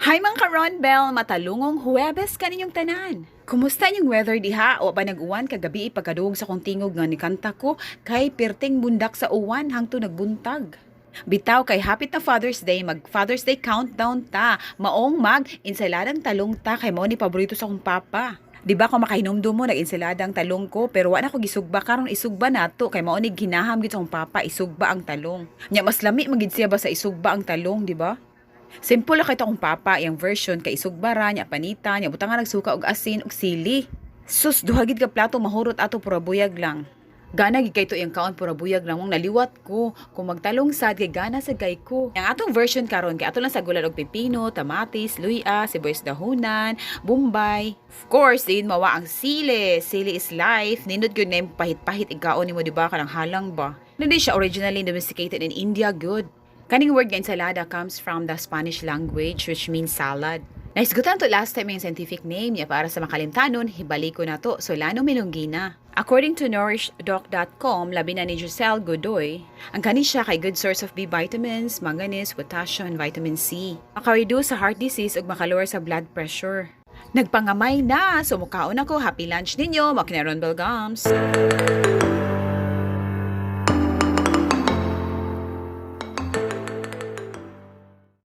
Hi, mga ka-Ronbel! Matalungong Huwebes kaninyong tanan! Kumusta inyong weather diha? O ba nag-uwan kagabi? Pagkadungog sa kong tingog nga nikanta ko kay pirting bundak sa uwan hangtod nagbuntag. Bitaw kay hapit na Father's Day, mag Father's Day countdown ta. Maong mag ensaladang talong ta kay mao ni paborito sa akong papa. Di ba kung makahinumdum mo, nag-ensaladang talong ko pero wa na ko gisugba. Karon isugba nato kay mao ni ginaham gid sa akong papa, isugba ang talong. Nya mas lami man gid siya ba sa isugba ang talong, di ba? Simple lang kay akong papa, iyang version kay isugba ra nya, panita nya, butangan nagsuka og asin og sili. Sus, duha gid ka plato mahurot ato, pura buyag lang. Gana gid kay to iyang kaon, pura buyag lang. Mong naliwat ko kung magtalong sad kay gana sa gay ko. Ang atong version karon kay ato lang sagulan og pipino, kamatis, luya, sibuyas dahunan, bombay. Of course, din mawa ang sili. Sili is life. Nindot gyud na yung pahit-pahit ikaon nimo, di ba, kanang halang ba. Hindi siya originally domesticated in India good. Kaning word nga ensalada comes from the Spanish language, which means salad. Nahisgutan to last time yung scientific name niya. Para sa makalimtanon, hibalik ko na to, Solanum melongena. According to nourishdoc.com, labi na ni Giselle Godoy, ang kani siya kay good source of B vitamins, manganese, potassium, and vitamin C. Maka-reduce sa heart disease ug makalower sa blood pressure. Nagpangamay na, so mukaon ako. Happy lunch ninyo, Makinaron Belgams!